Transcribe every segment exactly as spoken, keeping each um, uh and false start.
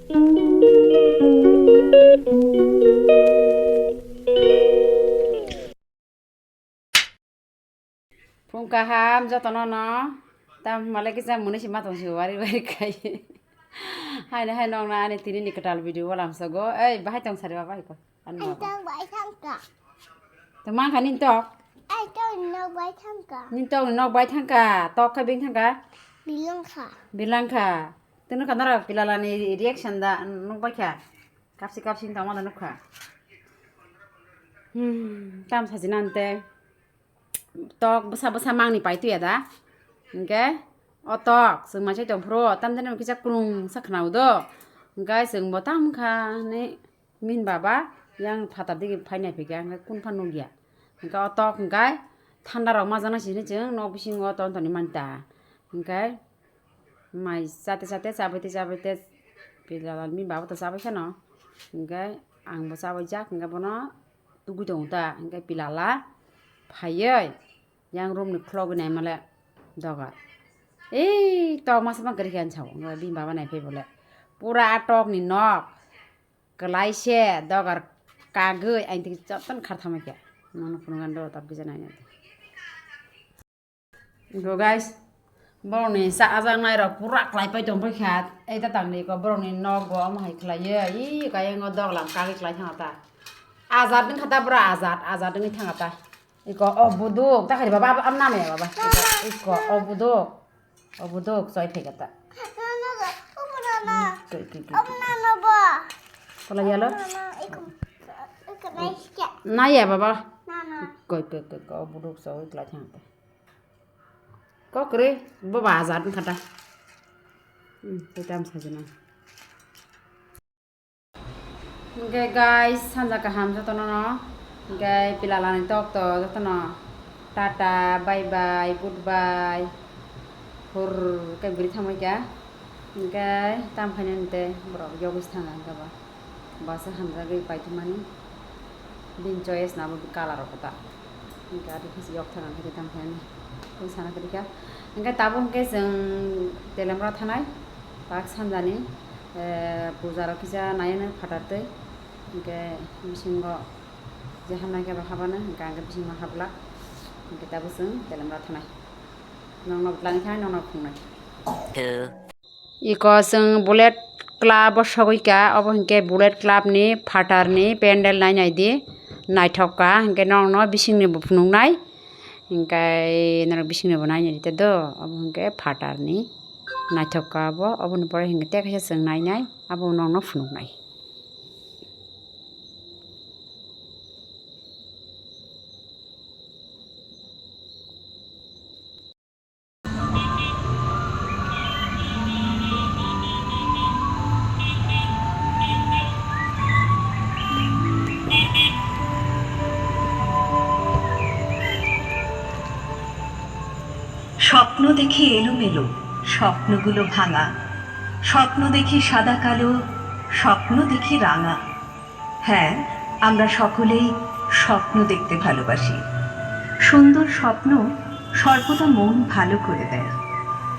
Phung kaham jotono no. Tam male kisa muni si matong si wari wari kai. Hai na hai nong na ani tini ni kwtal video walam sogo. Ei, bahai tong sari baba hai ko. Ani baba. Tong bai thangka. Tong mang kha nin tok? Ai tong nok bai thangka. Nin tok nok bai thangka. Tok kha bing thangka? Bilang kha. Bilang kha. Tunu kha nara pilala ni reaction da nuk bai kha. Kapsi kapsi tong ma da nuk kha. Hmm, tam sajinan te. Tok bwsa bwsa mangni pai tuya da. Hingke o tok chwng mai sai tong phuru tam jani kisa krung sa khna o do. Hingke chwng bo tam kha ni min baba yang phatar digi phai nai phika hingke kun pha nugya. Hingke o tok hingke thanda rok ma jana sini chwng nok bisingo ton toni manta. Hingke mai chate chate chabaite chabaite pilala min baba to chabai kheno. Hingke ang bo chabai jak hingke bono tugui tongo ta, hingke pilala phaioi yang room ni khulogwi naimale dogar. Ei tok masa bang kwrwi khe ang sao, hingke bini baba naiphai bole pura a tok ni nok kwlai se dogar kagwi aini thik jotono kharthamai khe. Nono phunukgani do tabukhe naina. Go guys, borokni cha ajak nai rok pura kwlai pai tong pai kha. Ei ta tangni ko borokni nok go omo hai khlai ye. Ii kayang o doglam kagwi khlai thang ta. Ajat wng kha ta bura ajat, ajat wngwi thang ta. Iko o buduk ta khai baba am nam ya baba. Iko o buduk. O buduk choi phai kha ta. Koi koi koi. Kola yalo. Na ya baba. Koi koi koi koi o buduk choi khlai thang ta. Kokre bo bazar ni kata. Hmm, tei tam sajana. Hingke guys, sanja kaham jotono no. Hingke pilalani tok to jotono. Tata, bye bye, goodbye. Hur ke biri thamoi kya. Hingke tam khainani te borok yogis thanga hingke ba. Basa hamjagwi paithumani. Bini choice nabo colour rok kwtal. Hingke adi khe se yok thang khe tang khe ani. Tei sana kwrwi kha. Hingke tabuk hingke chwng Telemra thanai. Bak sanjani, eh, puja rok kisa naiya no phatar twi. Hingke bisingo je hamnai khe bo habana. Hingke ang khe bisingo hablak. Hingke tabuk chwng Telemra thanai. Nokno bwtlani thanai, nokno phunuknai. Iko chwng Bullet Club o sogwi kha, obo hinkhe Bullet Club ni phatar ni pendel nai nai di, naithok kha, hinkhe norok no bising ni bo phunuk nai, hinkhe norok bising ni bo nai nai di do, obo hinkhe phatar ni naithok kha obo, oboni pore hinkhe tei kaisa chwng nai nai, abo norok no phunuk nai. স্বপ্ন দেখি এলোমেলো, স্বপ্নগুলো ভাঙা। স্বপ্ন দেখি সাদা কালো, স্বপ্ন দেখি রাঙা। হ্যাঁ, আমরা সকলেই স্বপ্ন দেখতে ভালোবাসি। সুন্দর স্বপ্ন সর্বদা মন ভালো করে দেয়।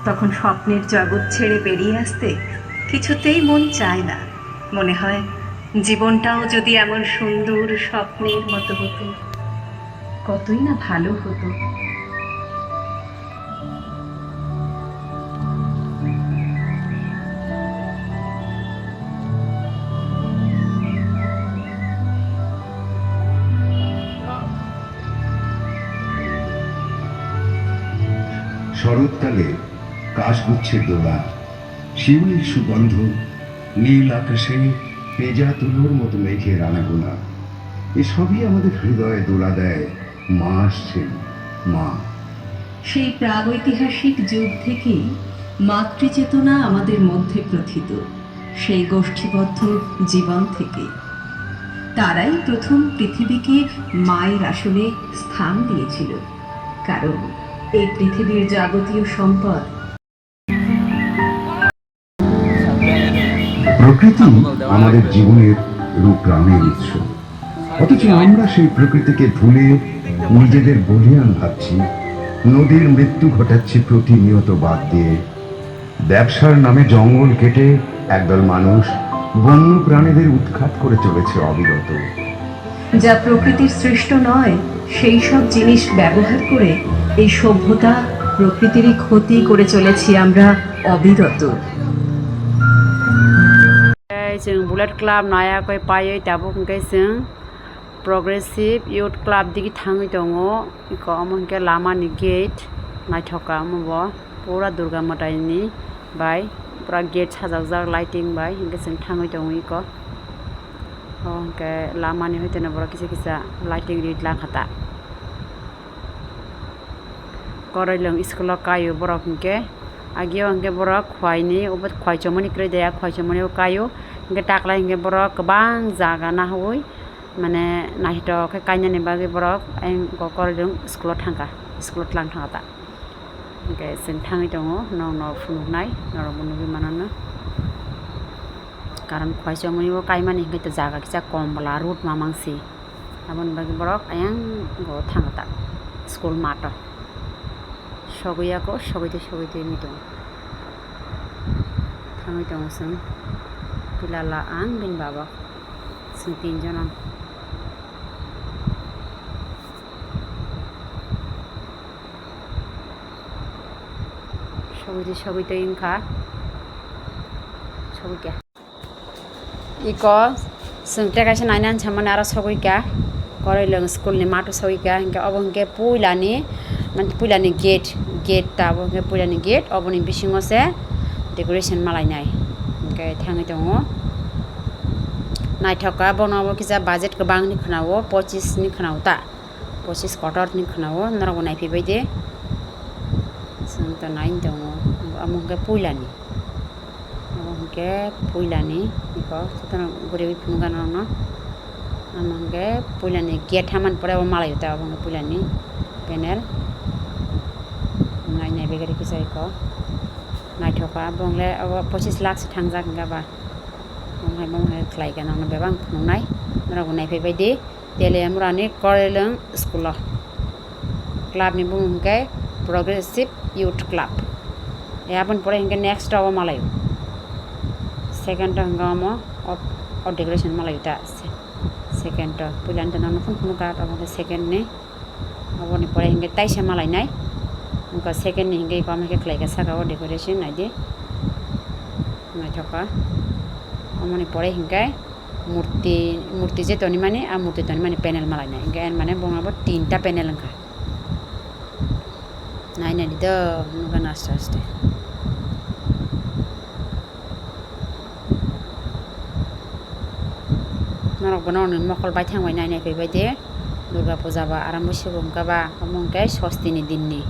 তখন স্বপ্নের জগৎ ছেড়ে বেরিয়ে আসতে কিছুতেই মন চায় না। মনে হয়, জীবনটাও যদি এমন সুন্দর স্বপ্নের মতো হতো, কতই না ভালো হতো। শরৎকালে কাশগুচ্ছের দোলা, শিউলির সুগন্ধ, নীল আকাশে পেঁজা তুলোর মতো মেঘের আনাগোনা, এসবই আমাদের হৃদয়ে দোলা দেয়। মা আসছেন, মা। সেই প্রাগৈতিহাসিক যুগ থেকেই মাতৃচেতনা আমাদের মধ্যে প্রথিত, সেই গোষ্ঠীবদ্ধ জীবন থেকে। তারাই প্রথম পৃথিবীকে মায়ের আসনে স্থান দিয়েছিল, কারণ এই পৃথিবীর যাবতীয় সম্পদ প্রকৃতি আমাদের জীবনের রূপ প্রাণের উৎস, অথচ আমরা সেই প্রকৃতিকে ভুলে নিজেদের বলিয়ান ভাবছি, নদীর মৃত্যু ঘটাচ্ছি প্রতিনিয়ত বাদ দিয়ে। ব্যবসার নামে জঙ্গল কেটে একদল মানুষ বন্য প্রাণীদের উৎখাত করে চলেছে অবিরত। যা প্রকৃতির সৃষ্ট নয়, সেই সব জিনিস ব্যবহার করে এই সভ্যতা প্রকৃতিরই ক্ষতি করে চলেছি আমরা অবিরত। Tei chwng Bullet Club naya koi paiwi tabuk hwnkhe chwng Progressive Youth Club digi thangwi tongo. Iko omo hwnkhe lama ni gate naithoka omo bo. Pura Durga mwtai ni bai pura gate sajak jak lighting bai, hwnkhe chwng thangwi tongo iko. O hwnkhe lama ni hoite no borok kisa kisa lighting ri lang kha ta. Koroilwng school o kaio borok hwnkhe, agio hwnkhe borok khwai ni, obo khwai chomoni kwrwi de, khwai chomoni o kaio, hwnkhe taklai hwnkhe borok kwbang jaga nahaui, mane naithok khe kainani bagwi borok ayang Koroilwng school o thangkha, school o tlang thangkha ta. Hwnkhe chwng thangwi tongo, norok no phunuknai, norok bo nugwi mano no. Karon khwai chomoni o kaimani hwnkhe to jaga kisa kom bwla road mamang si. Aboni bagwi borok ayang go thangkha ta school math o. Sogwi ya ko, sogwi tei sogwi tei wngwi tongo. Thangwi tongo chwng. Pila la ang bini baba. Chwng tinjon ang. Sogwi tei sogwi tei wngkha. Sogwi kha. Iko chwng tei kaisa nainani samani aro sogwi kha, Koroilwng school ni math o sogwi kha, hwnkhe obo hwnkhe puila ni, mane puila ni gate, gate ta obo hwnkhe puila ni gate, oboni bisingo se decoration malainai hwnkhe thangwi tongo. Naithok kha, bono obo kisa budget kwbang ni khwnao, pochis ni khwnao ta. Pochis kotor ni khwnao, norok bo naiphai bai de. Chwng to nai tongo, omo hwnkhe puila ni. Omo hwnkhe puila ni, iko jotono guriwi phunukha norokno. Omo hwnkhe puila ni gate hamani pore obo malai ta, obo hwnkhe puila ni panel. Nai nai begari kisa iko. Naithok kha, obo hwnkhe obo pochis lakh se thangjak hwnkha ba. Omo hai, omo hai khlai kha, norokno bebak phunuknai, norok bo naiphai bai di. Teliamura ni Koroilwng school o. Club ni bumung hwnkhe Progressive Youth Club. E aboni pore hwnkhe next o omo malaio. Second o hwnkhe omo o, o decoration malaio ta. Se-, second o puila ni to nang phun phun ka, omo hwnkhe second ni. Oboni pore hwnkhe taisa malainai. Hwnkhe second ni hwnkhe omo khe khlai kha saka o decoration naidi. Naithok kha. Omoni pore hwnkhe murti, murti je tonimani, a murti tonimani panel malainai. Hwnkhe ani mane bongni bo tinta panel wngkha. Nai nai di do, nukha na aste aste. Norok bo norokni mokol baithang bai nai nai phaibai de. Durga puja ba arambo se bo wngkha ba, omo hwnkhe sosti ni din ni.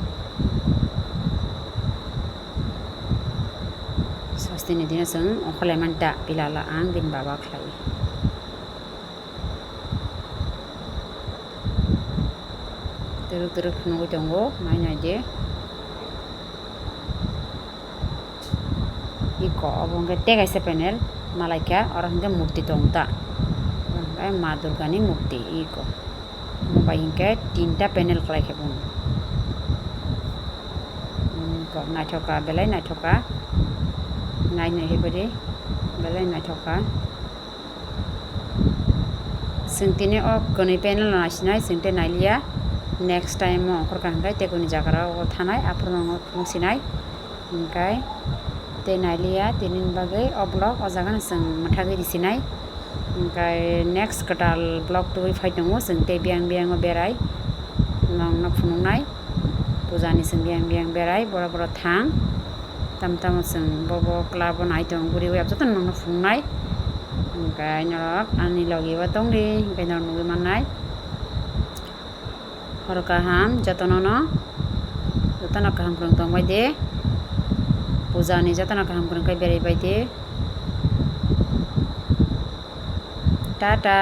Sosti ni dino chwng ongkhorlai mani ta, pila la ang bini baba khlai. Twrwk twrwk phunugwi tongo, nai nai de. Iko obo hwnkhe tei kaisa panel malaikha, oro hwnkhe murti tong ta. Hwnkhe Ma Durga ni murti iko. Omo bai hwnkhe tinta panel khlai khe bono. Iko naithok kha, belai naithok kha. Nai nai hai bari belai naithok kha. Chwng tini o kwnwi panel no naisinai, chwng tei nailiya. Next time o ongkhorkha hwnkhe tei kwnwi jaga rok o thanai, aphuru no phunuksinai. Hwnkhe tei nailiya, tini ni bagwi o vlog o jaga no chwng mwthagwi risinai. Hwnkhe next kwtal vlog tubui phai tongo, chwng tei biyang biyang o berai nongno phunuknai. Puja ni chwng biyang biyang berai, borok borok thang. Tamo tamo chwng bo bo club o nai tongo, guriwi abo jotono nongno phunuknai. Hwnkhe norok ani logi o tongdi, hwnkhe norok nugwi mannai. Hor kaham jotono no, jotono kaham kwrwng tongbai de. Puja ni jotono kaham kwrwng khe berai bai de. Tata.